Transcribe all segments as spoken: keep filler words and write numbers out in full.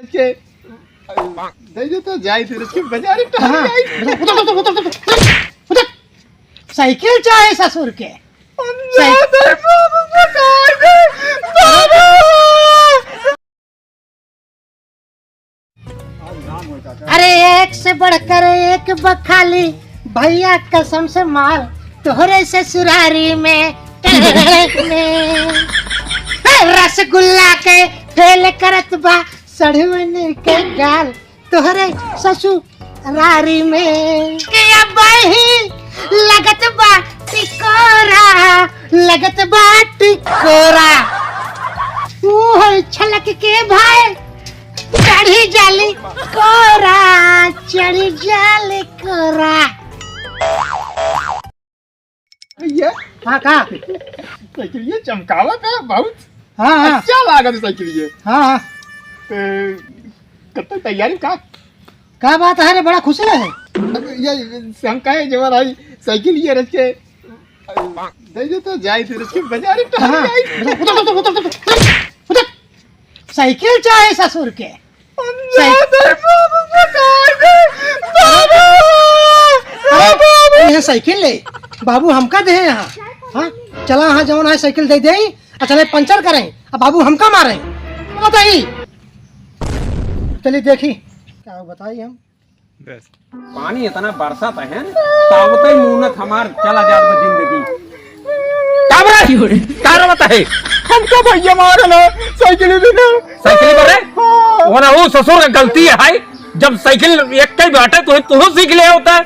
के, दे दे तो जाई, तेरे के बाजारे टहल हाँ। जाई। उतर, उतर, उतर, उतर, उतर, उतर। साइकिल चाहे ससुर के। साइकिल। अरे एक से बढ़कर एक बखाली, भैया कसम से माल तोहरे ससुरारी में, में। ए, रसगुल्ला के फेल करत बा सढ़ुवन के गाल तोहरे ससुरारी में। के अब ही लगत बा टिकोरा, लगत बा टिकोरा। ऊ है छलक के भाई, चढ़ी जाली कोरा, चढ़ी जाली कोरा। भैया। हाँ, का? साइकिल ये चमकावत है बहुत। हाँ, हाँ। अच्छा लागत है साइकिल ये। हाँ, हाँ। तो कब तक तैयारी का? का बात है रे, बड़ा खुशी है। अब ये हम कहे जब आई साइकिल ये रच के दे दे तो जाई, फिर उसके बाजारे टहल हाँ। जाई। उतर, उतर, उतर, उतर, उतर, उतर। साइकिल चाहे ससुर के। साइकिल। अरे, ये साइकिल ले, बाबू हमका दे यहाँ। हाँ, चला हाँ, जौन है साइकिल दे दे, आ चले पंचर करें, अब बाबू हमका मारे। बताई, चलिए देखी, का बताई हम। बस। पानी इतना बरसत है, तावते मुनत हमार चला जात बा जिंदगी। का बरे? का रोवत है? हमको भैया मारे ना, साइकिल भी ना। साइकिल बरे? हाँ। वो ना, वो ससुर का गलती है, जब साइकिल एक कई बाटे तो तू सीख ले होता।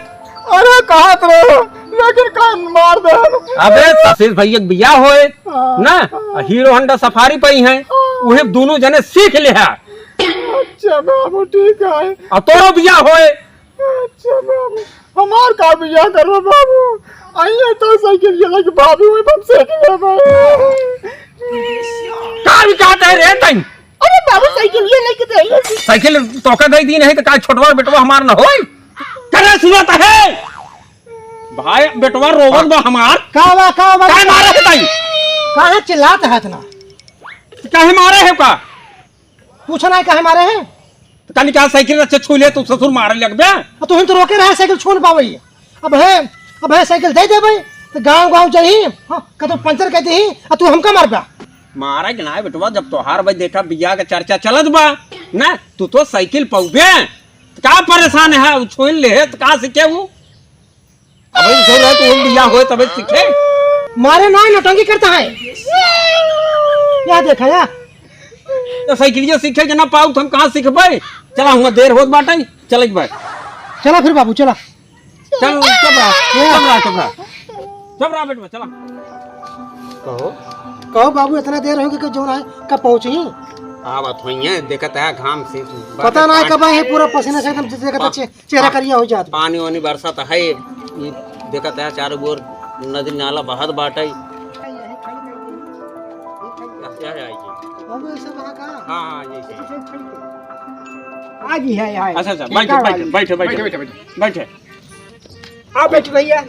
अरे कहत रहो, लेकिन कान मार दे। अबे ससुर भैया के बियाह होए हाँ। ना, हीरो होंडा सफारी पई है, हाँ। उहे दोनों जने सीख ले है। अच्छा बाबू, ठीक है। अब तोरो बियाह होए। अच्छा बाबू, हमार का बियाह करबा बाबू? आइए तो साइकिल ये लेके बाबू, हम साइकिल लेबे। का भी कहत है रे तई? अरे बाबू, साइकिल ये लेके तो आइए। साइकिल तोका दे दी नहीं तो का छोटवा बेटवा हमार न होई? करे सुनत है? भाई बेटवा रोवत बा हमार। का बा, का बा? काहे मारे है तई? काहे चिल्लात है इतना? काहे मारे है का? पूछा ना काहे मारे है? तो कानी का साइकिल अच्छा छू ले, तू ससुर मारे लगबे? आ, तू हम तो रोके रहे, साइकिल छू न पावई। अब है, अब है साइकिल दे देबे, तो गाँव गाँव जाई, हाँ, कतो पंचर कर देही, आ तू हमका मारबा? मारे के ना बेटवा, जब तोहार भाई देखा बियाह के चर्चा चलत बा, ना, तू तो साइकिल पउबे, तो का परेशान है, उ छू ले, तो का सीखे उ? अबे छोड़ रहा, तू बियाह होए तबे सीखे। मारे ना, नौटंकी करता है। या देखा या। तो साइकिलिया सीखे के ना पाऊ, तो हम कहाँ सीखबे? चला, हुआ देर होत बाटे, चल एक बार। चला फिर बाबू, चला। चल, चुप रहा, चुप रहा, चुप रहा। चुप रहा बेटवा, चला। कहो। कहो बाबू, इतना देर हो गया कि जो ना है, कब पहुँची? आवत होई है, देखत है घाम से। पता ना है कब आए हैं, पूरा पसीना से एकदम देखत है। चेहरा करिया हो जात बा। पानी वानी बरसत है, ई देखत है चारों ओर नदी नाला बहत बाटे। अब ऐसे वहाँ का? हाँ, हाँ, यही से। आ गई है यहाँ। अच्छा, अच्छा, बैठे, बैठे, बैठे, बैठे, बैठे, बैठे। बैठे। आ बैठ भैया।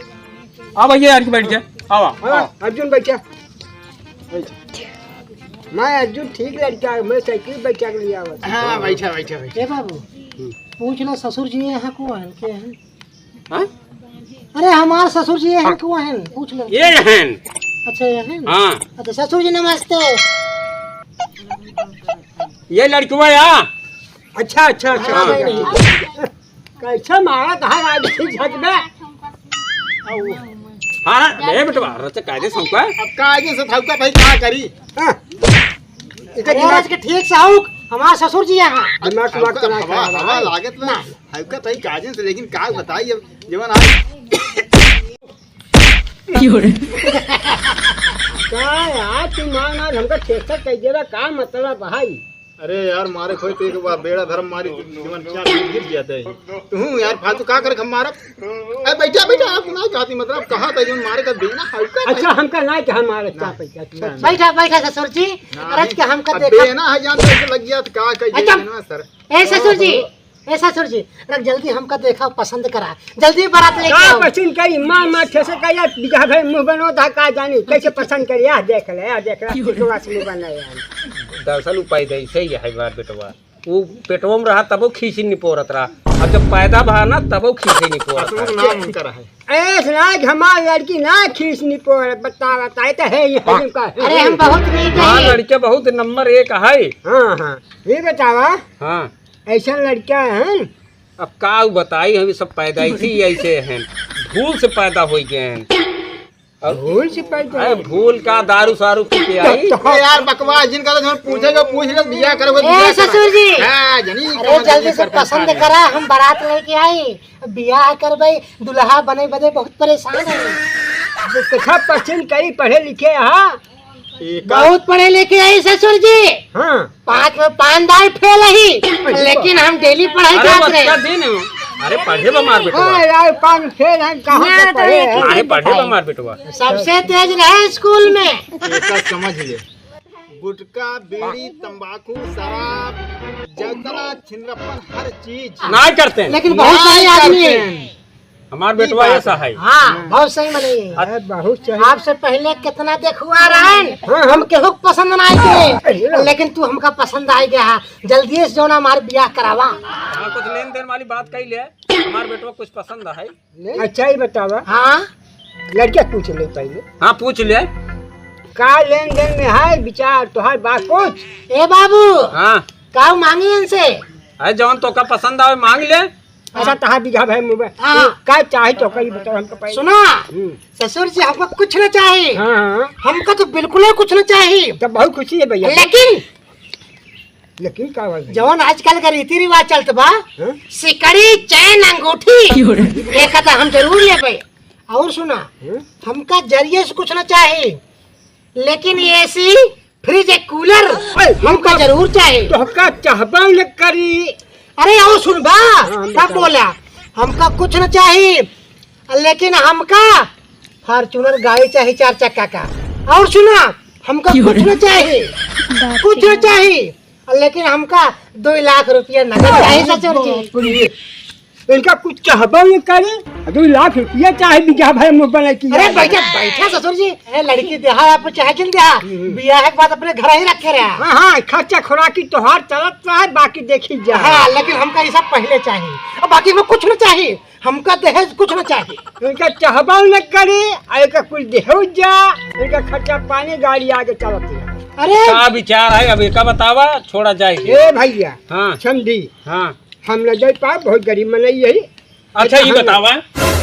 आ भैया, यार, बैठ जा। आवा, हाँ, आवा। अर्जुन बैठ जा। मैं अर्जुन ठीक लड़का है, मैं साइकिल बैठा के लिए आवत। हाँ, बैठा, बैठा, बैठा। ए बाबू, हम्म। पूछ लो ससुर जी यहाँ को हन, के हन? हाँ? अरे हमार ससुर जी यहाँ को हन, पूछ लो। ये हन। अच्छा, ये हन? हाँ। अच्छा ससुर जी नमस्ते। ये लड़कवा या? अच्छा, अच्छा, अच्छा, हाँ। अच्छा। कैसे मारा कहा आज इसी झट में? हाँ, ले बेटवा, रचे कायदे से हमका। अब कायदे से थाउका भाई का करी? हाँ। इनका अरे, दिमाग आज के ठीक से आउक, हमार ससुर जी यहाँ। दिमाग, दिमाग हमका चला हवा, के हवा आए। लागत में। ना। हमका भाई कायदे से, लेकिन का बताई अब जवन आज। का यार, तू मार मार हमका टेक्सचर कह देला, का मतलब भाई? अरे यार, मारे खोई तो एक बार बेड़ा धर्म मारी, जीवन क्या गिर गया था। तू यार, फालतू का करे हम मारब? अरे बैठा, बैठा, आप ना चाहती, मतलब, कहा था, जो मारे का बिना हल्का था। अच्छा, हमका ना कि हम मारे, ना। क्या पैसा? ना। बैठा, बैठा, ससुर जी, ना, अरे, आज के हमका अब देखा। बेना है, जान तो लग गया, तो का कहिए, अच्छा। ना, सर। ए, ससुर जी, हाँ, ए, ससुर जी, अरे, जल्दी हमका देखा, पसंद करा, जल्दी बारात लेके का आओ। पसंद करी, माँ, माँ, ठेसे का यार, बिगहा भाई, मुँह बनो, धा का जानी, कैसे पसंद करी, यार, देख ले, यार, देख ले, क्यों? कितना से मुँह बना यार। दरअसल, उपाय दे, सही है, बात बेटवा। वो पेटवा में रहा तबो खीसी निपोरत रहा, और जब पैदा भा ना तबो खीसी निपोरत रहा। नाम उनका रहा है। ऐस ना कि हमार लड़की ना खीस निपोर, बता, बताए तो है ही, है का है। अरे, हम बहुत नीक हाँ, है। लड़के बहुत नंबर एक है। हाँ, हाँ। ये बतावा। हाँ। ऐसा लड़का है। अब का उ बताई, हम सब पैदाइशी ही ऐसे हैं, भूल से पैदा हो गए हैं। अब भूल से पैदा अरे, हो गए। भूल का दारू सारू पी के आई। तो ए यार, बकवास जिनका तो जौन पूछेगा, पूछ ले, बियाह करोगे, ए बियाह करा। ससुर जी। हाँ, जनी, अरे, कमर जल्दी से पसंद करा, हम बारात लेके आई। बियाह करबे, दुल्हा बने बदे बहुत परेशान है। अब तो सब पसंद करी, पढ़े लिखे, हाँ। एक बहुत पढ़े लिखे है ससुर जी। हाँ। पाँच में पान दाल फेल ही, अरे लेकिन हम डेली पढ़ाई अरे जात वो रहे। अच्छा दिन है। अरे पढ़े बा हमार बेटवा। हाँ यार, पान फेल है, कहाँ ना से तो पढ़े एक हैं? ही अरे दिन पढ़े बा बताई। हमार बेटवा। सबसे तेज रहे स्कूल में। एका समझ ले। गुटखा, बीड़ी, तंबाकू, शराब, जतरा, छिंदरापन, हर चीज। ना करते हैं। लेकिन बहुत ना सही आदमी करते है। हैं। हमार बेटवा ऐसा है। हाँ, बहुत सही मनई है। अरे, बहुत सही। आपसे पहले कितना देखुआ रहन, हाँ, हाँ। हम केहू के पसंद ना आए थे, अरे। लेकिन तू हमका पसंद आ गया है। जल्दी से जौन हमार बियाह करावा। हाँ, कुछ लेन देन वाली बात कही ले, हमार बेटवा कुछ पसंद है। अच्छा, ये बतावा। हाँ। लड़किया पूछ ले पहले। हाँ, पूछ ले। का लेन देन में है विचार तोहार बात कुछ? ए बाबू। हाँ। का मांगी इनसे? अरे, जौन तोका पसंद आवे, मांग ले। अच्छा, तोहार बीघा भर में बा। हाँ। का चाही तोका, ये बतावा हमको पहले। सुना, हम्म। ससुर जी, हमको कुछ ना चाही। हाँ, हाँ। हमको तो बिल्कुल ही कुछ ना चाही। तब बहुत खुशी है भैया। लेकिन लेकिन का बात है? जवन आजकल का रीति रिवाज चलत बा, हाँ? सिकड़ी, चैन, अंगूठी, क्यों रे? एक तो हम जरूर लेबे। और सुना, हाँ? हमका जरिए से कुछ ना चाही, लेकिन एसी, फ्रिज, एक कूलर अरे, हमका जरूर चाही। तोहका चाहबा न करी। अरे, और सुनबा, हाँ, हम तब बताओ। बोला, हमका कुछ ना चाही, लेकिन हमका फॉर्च्यूनर गाड़ी चाही चार चक्का का। और सुना, हमका क्यों कुछ रे? ना चाही, बाप कुछ रे। ना चाही, लेकिन हमका दो लाख रुपया नगद चाही ससुर जी। इनका कुछ चाहबो न करी, दो लाख रुपया चाहे बीघा भर में बने की। अरे बैठा, बैठा ससुर जी। ए, लड़की देहा आप चाहे जिन देहा, हम्म। बियाह के बाद अपने घर ही रखे रहा। हाँ, हाँ, खर्चा खुराकी तोहार चलत रहे, बाकी देखी जा। हाँ, लेकिन हमका ये सब पहले चाहिए, और बाकी में कुछ ना चाहिए। हमका दहेज कुछ ना चाहिए। इनका चाहबो न करी, आ इनका कुल देहो जा, इनका खर्चा पानी गाड़ी आगे चलत है। अरे का विचार है, अब एका बतावा, छोड़ा जाए के। ए भैया, हाँ। समझी, हाँ। हम न जाई पाए, बहुत गरीब मनई यही। अच्छा, ये बतावा,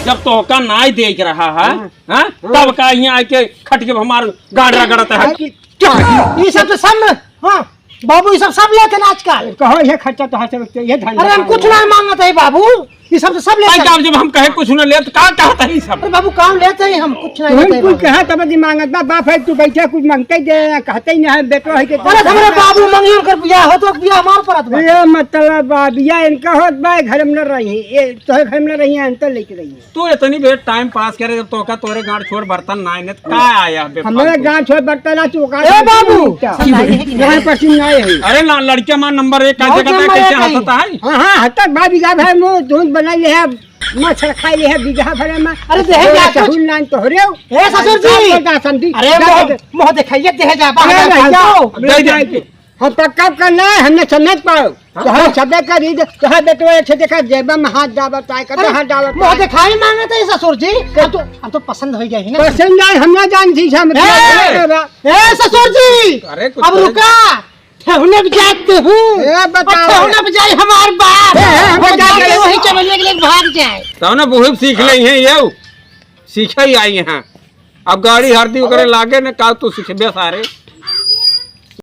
जब तोहका नाई देख रहा है, हाँ। हाँ? हाँ। तब का यहाँ आके खट के हमार गाड़ रगड़त है? हाँ, कि क्या? ये सब तो सब, हाँ, बाबू, ये सब, सब लेते हैं आजकल। कहो, ये खर्चा तो हाथ से, ये धंधा अरे, हम कुछ ना मांगत है बाबू, ये सब तो सब लेते हैं। जब हम कहे कुछ ना लेत, का कहत है ये सब? अरे बाबू, काम लेते हैं हम, कुछ ना लेते हैं कुछ बाबू। कहा तब जी मांगत ना, बाप है, तू बैठा, कुछ मांगते ही दे, कहते ही नहीं है, बेटो है के अरे, हमारे बाबू मंगियन कर बियाह हो तो बियाह हमार परत बा। ये मतलब बाबिया इनका होत बा, घर में न रही, ये तो घर में न रही, अंतर लेके रही। तू इतनी बेर टाइम पास करे, जब तोका तोरे गांड छोड़ बर्तन ना आने, तो का आया बे हमारे फालतू? गांड छोड़ बर्तन आ, तू का ए बाबू! यहाँ पसीन ना आए है। अरे ना, लड़किया माँ नंबर एक का बहुत जगह नंबर कैसे एक है। हंसता है? हाँ, हाँ, हतक भाई बीघा भर में दूध बना ले है, मच्छर खा ले है बीघा भर में। अरे देहे जा कुछ। सहूल नान तोहरे हो। ए ससुर जी! अरे मोह, मोह दिखाइए, देहे जा, बाहर अरे जा, नहीं, जाओ। दे दे। हम पक्का करना है, हमने समझ पाओ। हाँ। तो हम सबे करी दे, तो हम बेटवा एक ठे देखा, जेबा में हाथ डाबत, आए कर अरे, हाथ डाबत, मोह आए। दिखाई मांगत है ससुर जी। अब तो, अब तो पसंद हो गया है ना। पसंद आए, हम ना जान थी, हम ए, ए, ससुर जी, अरे, कुछ अब करे। रुका, ठेहुने भी जाते हूँ। ए, बताओ। अब ठेहुने भी जाए हमार बाप। ए, ए, हम वो जाके जाके वही चमेलिया के लिए भाग जाए। तब ना वही सीख ले हैं ये, सीखे ही आई हैं। अब गाड़ी हरदी ओकरे लागे न का तू सिखबे सारे।